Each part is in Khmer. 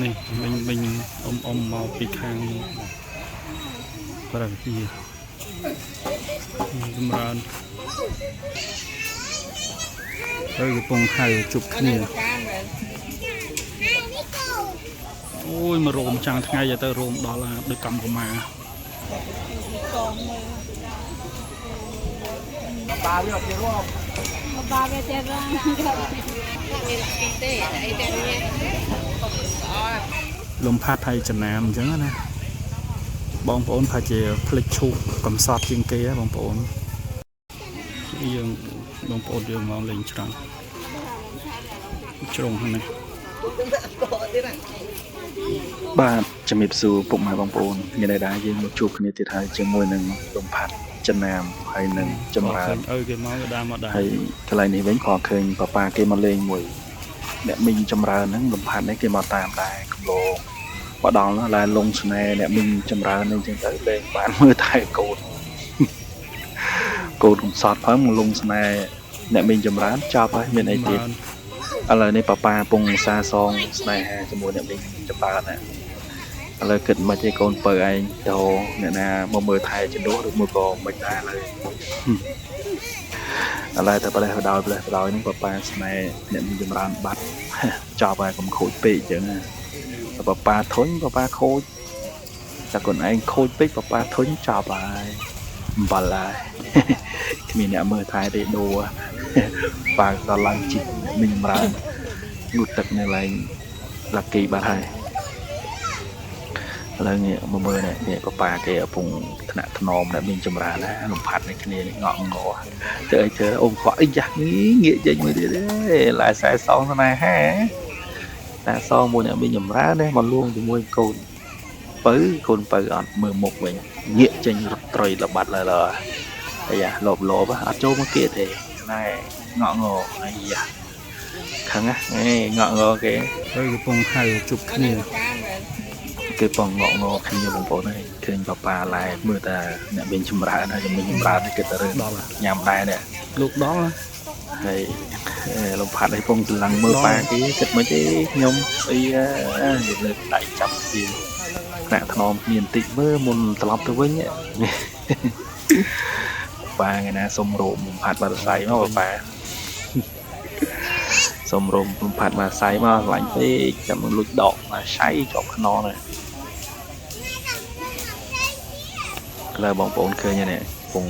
នេះមិញមិញអ៊ំអ៊ំមកពីខាងព្រះវិហារចម្រើនហើយកំពុងហៅជប់គ្នាអូយមករោមចាំងថ្ងៃទៅរោមដល់ដូចកម្មកមា បាវាទៀតរក បាវាទៀតរង លំផាត់ហើយចំណាមអញ្ចឹងណាបងប្អូនប្រហែលជាភ្លេចឈូកកំសត់ជាងគេហ៎បងប្អូនយើងបងប្អូនយើងមកលេងច្រាំងជ្រុងហ្នឹងណា បាទជំរាបសួរពុកម៉ែបងប្អូនថ្ងៃនេះដែរយើងមកជួបគ្នាទៀតហើយជាមួយនឹងលំផាត់ចំណាមហើយនឹងចម្រើន ឃើញឪគេមកគេដើរមកដែរ ហើយកន្លែងនេះវិញក៏ឃើញប៉ាប៉ាគេមកលេងមួយអ្នកមីងចម្រើនហ្នឹងលំផាត់នេះគេមកតាមដែរកំឡោបដល់នោះឡែលងស្នេហ៍អ្នកមីងចម្រើននេះចឹងទៅលេងបានមើលតែកូន កូនកំសត់ផងមកលងស្នេហ៍អ្នកមីងចម្រើនចប់ហើយមានអីទៀត ចម្រើន ឥឡូវនេះប៉ាប៉ាពងសាសងស្នេហាជាមួយអ្នកមីងចម្រើនណាឥឡូវគិតមិនទេកូនពៅឯងទៅអ្នកណាមកមើលថែជំនួសឬមួយក៏មិនដែរឥឡូវឥឡូវតែប្រេះបដោយប្រេះបដោយហ្នឹងប៉ាប៉ាស្នេហ៍អ្នកមីងចម្រើនបាត់ ចប់ហើយកុំខូចពេកអញ្ចឹងណាតែប៉ាប៉ាធុញប៉ាប៉ាខូចតែខ្លួនឯងខូចពេកប៉ាប៉ាធុញចប់ហើយអំបិលហើយ គ្មានអ្នកមើលថែទេដូរ ប៉ាដល់ឡើងជីកអ្នកមីងចម្រើន ងូតទឹកនៅឡើងឡាគីបាត់ហើយឥឡូវងាកមកមើលនេះនេះប៉ាប៉ាគេកំពុងថ្នាក់ថ្នមដែលមានចម្រើនណាលំផាត់នេះគ្នានេះងក់ងអធ្វើអីធ្វើអូខក់អីយ៉ានេះងាកចេញមួយទៀតទេឡាយខ្សែសងស្នេហាតែសងមួយអ្នកមានចម្រើននេះមកលួងជាមួយកូនពៅកូនពៅអត់មើលមុខវិញងាកចេញរត់ត្រីល្បាត់ឡើយអាយ៉ាលបលបអត់ចូលមកគេទេណែងក់ងអីយ៉ាខឹងណាអេងក់ងគេ ហើយកំពុងហៅជប់គ្នា គេបងងក់ងគ្នាបងប្អូនហើយឃើញប៉ាប៉ាឡែមើលតែអ្នកមានចម្រើនហើយអ្នកមានចម្រើននេះគេទៅរឿង ដល់ ញ៉ាំដែរនេះ លោកដល់ណា ហើយលំផាត់ឲ្យពងស្រឡាំងមើលប៉ាគេគិតមិនទេខ្ញុំអីនិយាយលើកដៃចាប់ជាថ្នាក់ថ្នមគ្នាបន្តិចមើលមុនត្រឡប់ទៅវិញប៉ាថ្ងៃណាសុំរោមលំផាត់បារស័យមកប៉ាសុំរោមលំផាត់បារស័យមកស្រឡាញ់ពេកចាំនឹងលួចដកបារស័យជាប់ខ្នងនេះ ឥឡូវបងប្អូនឃើញហើយនេះកំពុង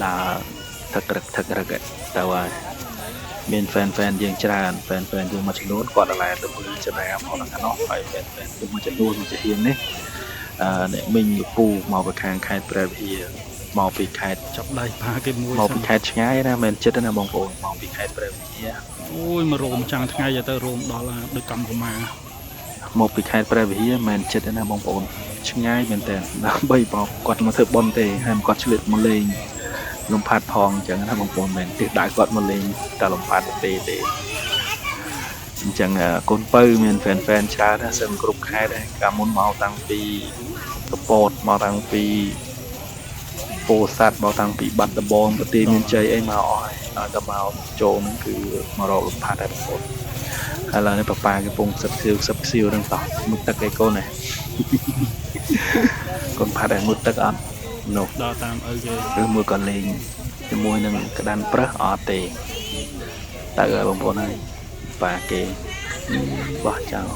ដើរថឹករឹកថឹករឹកទៅហើយមាន fan fan យើងច្រើន fan fan យើងមួយចំនួនគាត់ដល់ទៅមើលចំណាំផងខាងនោះហើយ fan fan យើងមួយចំនួនមួយជាហៀងនេះអឺអ្នកមីងលពូមកពីខាងខេត្តព្រះវិហារមកពីខេត្ត ចាប់ដៃផាគេមួយ មក សិន ពីខេត្តឆ្ងាយណាមិនចិត្តទេណាបងប្អូនមកពីខេត្តព្រះវិហារ អូយមករោមចាំងថ្ងៃទៅរោមដល់ដូចកម្មកមា មកពីខេត្តព្រះវិហារមិនចិត្តទេណាបងប្អូនឆ្ងាយមែនតើដើម្បីបោកគាត់មកធ្វើបុណ្យទេហើយមកគាត់ឆ្លៀតមកលេងលំផាត់ផងអញ្ចឹងណាបងប្អូនមែនទិសដៅគាត់មកលេងតែលំផាត់ទេទេអញ្ចឹងកូនពៅមាន fan fan ច្រើនណាស់សឹងគ្រប់ខេត្តដែរកាលមុនមកតាំងពីកពតមកតាំងពីពោធិ៍សាត់មកតាំងពីបាត់ដំបងប្រទេសមានជ័យអីមកអស់ហើយដល់តែមកចូលហ្នឹងគឺមករកលំផាត់ដែរបងប្អូនឥឡូវនេះប៉ាប៉ាកំពុងសឹកសៀវសឹកសៀវហ្នឹងតោះមុជទឹកអីកូនណាកូនផាត់ឲ្យមុជទឹកអត់នោះ ដើរតាមឪគេ ឬមួយក៏លេងជាមួយនឹងក្តានប្រើសអត់ទេទៅហើយបងប្អូនហើយប៉ាគេបោះចោល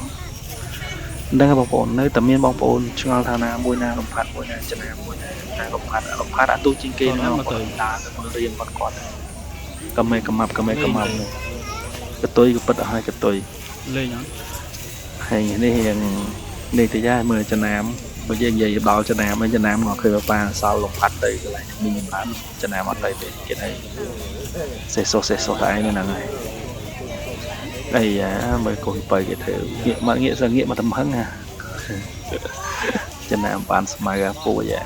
មិនដឹងទេបងប្អូននៅតែមានបងប្អូនឆ្ងល់ថាណាមួយណាលំផាត់មួយណាចំណាមួយណាតែលំផាត់លំផាត់អាទូជាងគេហ្នឹងបងប្អូនដើរទៅមើលរៀងគាត់គាត់កមេកម៉ាប់កមេកម៉ាប់នោះកតុយកពិតអស់ហើយកតុយ លេងអត់ ហើយនេះរៀងនេះតិចហើយមើលចំណាមបើយើងនិយាយដល់ចំណាមហើយចំណាមក៏ឃើញប៉ាសល់លំផាត់ទៅកន្លែងមានចម្រើនចំណាមអត់ទៅទេគេថាសេះសុសេះសុតែឯងនៅហ្នឹងហើយអីយ៉ាមើលកូនបើគេធ្វើងាកមកងាកសងាកមកតំហឹងណាចំណាមបានស្មៅអាពូយ៉ា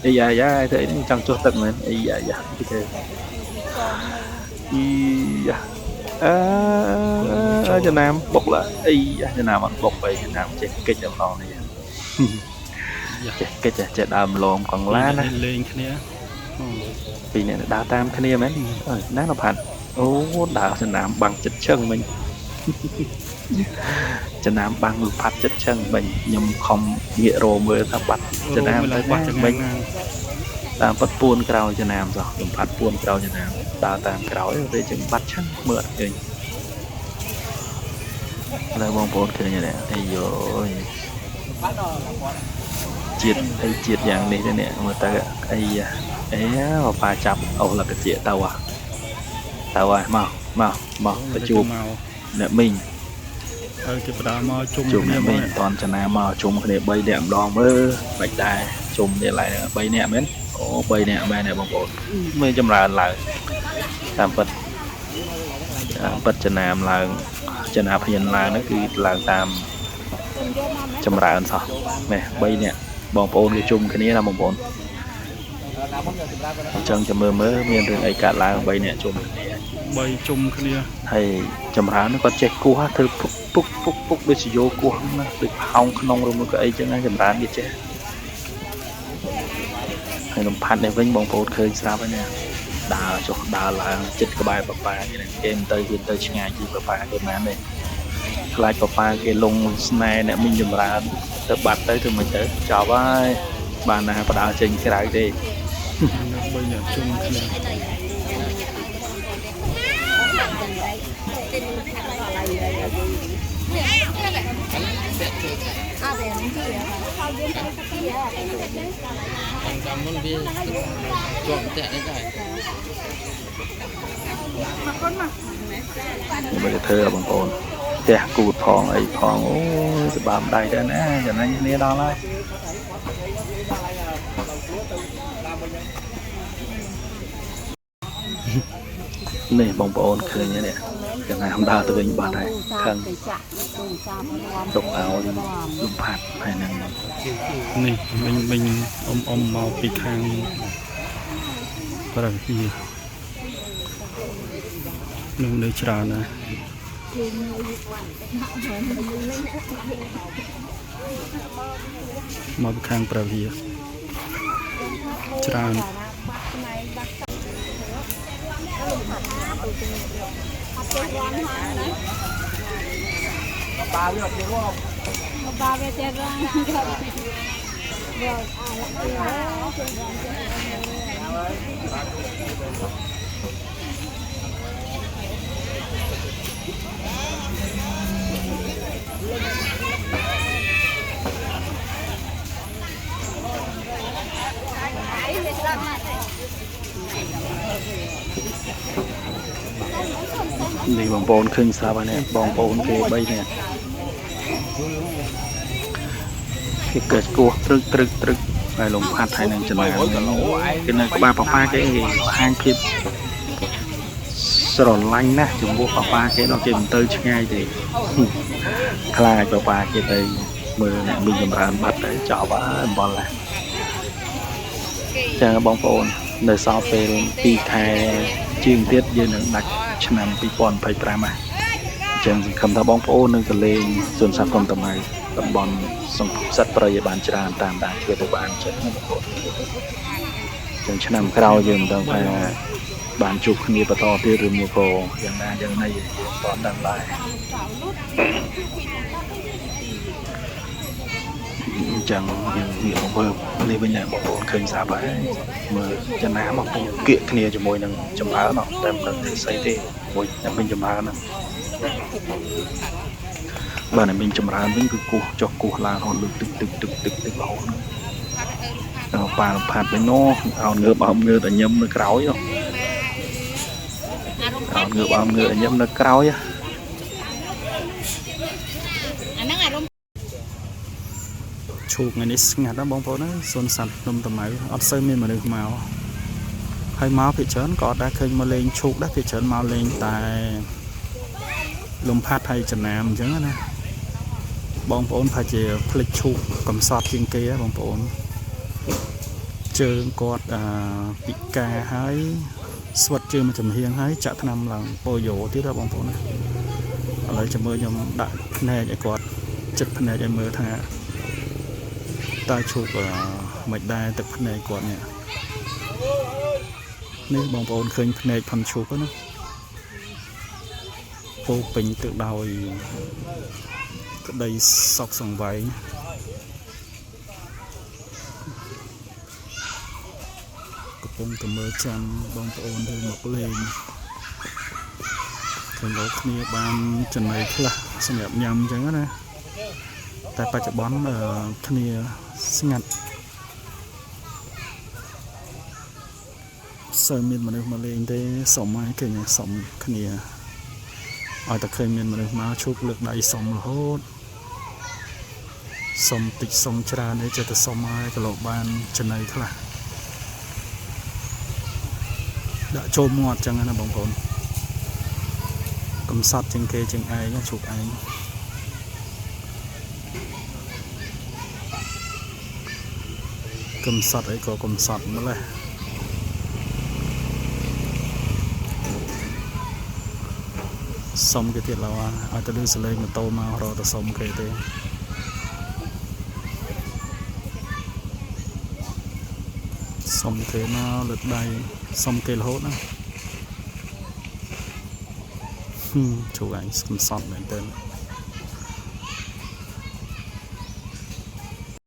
អីយ៉ាយ៉ាធ្វើអីនេះចង់ចុះទឹកមែនអីយ៉ាយ៉ាគេធ្វើអីយ៉ាអឺចំណាមបុកឡាអីយ៉ាចំណាមអត់បុកអីចំណាមចេះកិច្ចតែម្ដងនេះ យ៉ា ចេះកិច្ចចេះដើមលងកងឡាណា នេះលេងគ្នាអូ ពីរអ្នកដើរតាមគ្នាមែនអើយណាលផាត់អូដើរចំណាមបាំងចិត្តឈឹងមិញ ចំណាំបាំងលំផាត់ចិត្តចឹងមិញខ្ញុំខំងាករមើលថាបាត់ចំណាំទៅ បាត់ច មិញ ងាង តាមពិតពួនក្រោយចំណាំសោះលំផាត់ពួនក្រោយចំណាំដើរតាមក្រោយពេលចឹងបាត់ឆឹងមើលអត់ឃើញឥឡូវបងប្អូនឃើញទេអាយយជាតិអីជាតិយ៉ាងនេះទេនេះមើលទៅអីអេបប៉ាចាប់អូសលកជាទៅហ่ะទៅហើយមកមកមកទៅជួប មក អ្នកមីង ហើយគេបដាមកជុំ ជុំ គ្នា អ្នកមី មក ងតន់ចំណាមកជុំគ្នា3នាក់ម្ដងមើលមិនដែរជុំនេះឡើយ3នាក់មែនអូ3នាក់មែនទេបងប្អូនមើលចម្រើនឡើងតាមពិតតាមពិតចំណាមឡើងចំណាភៀនឡើងហ្នឹងគឺឡើងតាមចម្រើនសោះនេះ3នាក់បងប្អូនគេជុំគ្នាណាបងប្អូនអញ្ចឹងចាំមើលមើលមានរឿងអីកើតឡើង3នាក់ជុំគ្នា 3ជុំគ្នា ហើយចម្រើនហ្នឹងគាត់ចេះគោះហ่ะធ្វើពុកពុកពុកពុកដូចជាយោគោះហ្នឹងណាដូចផោងក្នុងឬមួយក៏អីចឹងណាចម្រើនគេចេះហើយលំផាត់នេះវិញបងប្អូនឃើញស្រាប់ហើយណាដើរចុះដើរឡើងចិត្តក្បែរប៉ាប៉ាគេហ្នឹងគេមិនទៅគេទៅឆ្ងាយពីប៉ាប៉ាគេមិនបានទេខ្លាចប៉ាប៉ាគេលងស្នេហ៍អ្នកមីងចម្រើនទៅបាត់ទៅធ្វើមិនទៅចប់ហើយបានណាបដើរចេញក្រៅទេ 3នាក់ជុំគ្នា ចាំមុនវាជាប់តាក់នេះដែរ ខ្ញុំទៅធ្វើបងប្អូនផ្ទះគូតផងអីផងអូយសបាមដៃដែរណាចំណេញគ្នាដល់ហើយនេះបងប្អូនឃើញទេនេះចំណាំដើរទៅវិញបាត់ហើយខឹង ទៅចាក់ទូសាបរាំ ទុកឲ្យលំផាត់ហើយនឹង នេះមិញមិញអ៊ំអ៊ំមកពីខាងព្រះវិហារនឹងនៅច្រើនណាស់មកពីខាងព្រះវិហារច្រើន ប៉ាវាអត់ជារាប់ បាវាចេះរាំយកអាឡា នេះបងប្អូនឃើញស្រាប់ហើយនេះបងប្អូនគេ3នាក់គេកើតគោះត្រឹកត្រឹកត្រឹកហើយលំផាត់ហើយនឹងចំណាំគេនៅក្បាលប៉ាប៉ាគេគេបង្ហាញភាពស្រឡាញ់ណាស់ចំពោះប៉ាប៉ាគេដល់គេមិនទៅឆ្ងាយទេខ្លាចប៉ាប៉ាគេទៅមើលអ្នកមីងចម្រើនបាត់ទៅចប់ហើយអំបល់ណាស់ចាបងប្អូននៅសល់ពេល2ខែជាងទៀតយើងនឹងដាច់ឆ្នាំ2025ហ่ะអញ្ចឹងសង្ឃឹមថាបងប្អូននឹងទៅលេងសួនសត្វភ្នំតាម៉ៅតំបន់សង្សត្វព្រៃឲ្យបានច្រើនតាមដានធ្វើទៅបានចិត្តណាបងប្អូនអញ្ចឹងឆ្នាំក្រោយយើងមិនដឹងថាបានជួបគ្នាបន្តទៀតឬមួយក៏យ៉ាងណាយ៉ាងណីយើងមិនដឹងដែរអញ្ចឹងយើងងាកមកមើលនេះវិញដែរបងប្អូនឃើញស្រាប់ហើយមើលចំណាមកពងគៀកគ្នាជាមួយនឹងចម្រើនណោះតែមិនដឹងទេស្អីទេមួយតែវិញចម្រើនហ្នឹងបាទតែវិញចម្រើនវិញគឺគោះចុះគោះឡើងរហូតលើកទឹកទឹកទឹកទឹកទឹករហូតហ្នឹងដល់ប៉ាលំផាត់វិញនោះអោនងើបអោនងើបតែញឹមនៅក្រោយនោះអោនងើបអោនងើបតែញឹមនៅក្រោយ ឈូកថ្ងៃនេះស្ងាត់ណាស់បងប្អូនណាសួនសត្វភ្នំតាម៉ៅអត់សូវមានមនុស្សមកហើយមកភាគច្រើនក៏អត់ដែរឃើញមកលេងឈូកដែរភាគច្រើនមកលេងតែលំផាត់ហើយចំណាំអញ្ចឹងណាបងប្អូនប្រហែលជាភ្លេចឈូកកំសត់ជាងគេហ៎បងប្អូនជើងគាត់ពិការហើយស្វិតជើងមួយចំហៀងហើយចាក់ថ្នាំឡើងប៉ូយ៉ូទៀតហ៎បងប្អូនណាឥឡូវចាំមើលខ្ញុំដាក់ភ្នែកឲ្យគាត់ចិត្តភ្នែកឲ្យមើលថាតើឈូកមិនដែរទឹកភ្នែកគាត់នេះនេះបងប្អូនឃើញភ្នែកផុនឈូកហ្នឹងណា ពោរពេញទៅដោយក្តីសោកសង្វេងកំពុងតែមើលចាំបងប្អូនយើងមកលេងឃើញលោកគ្នាបានចំណីខ្លះសម្រាប់ញ៉ាំអញ្ចឹងណាតែបច្ចុប្បន្នអឺគ្នាស្ងាត់សូវមានមនុស្សមកលេងទេសុំហើយឃើញហើយសុំគ្នាឲ្យតែឃើញមានមនុស្សមកឈប់លើកដៃសុំរហូតសុំតិចសុំច្រើនអីចេះតែសុំហើយកលោបានចំណីខ្លះដាក់ចូលមាត់ចឹងណាបងប្អូនកំសត់ជាងគេជាងឯងណាជប់ឯងកំសត់អីក៏កំសត់ម្លេះសុំគេទៀតឡើយឲ្យទៅលឺសលេងម៉ូតូមករកតែសុំគេទេសុំគេមកលើកដៃសុំគេរហូតណាហឹមជួយឯងកំសត់មែនទែន។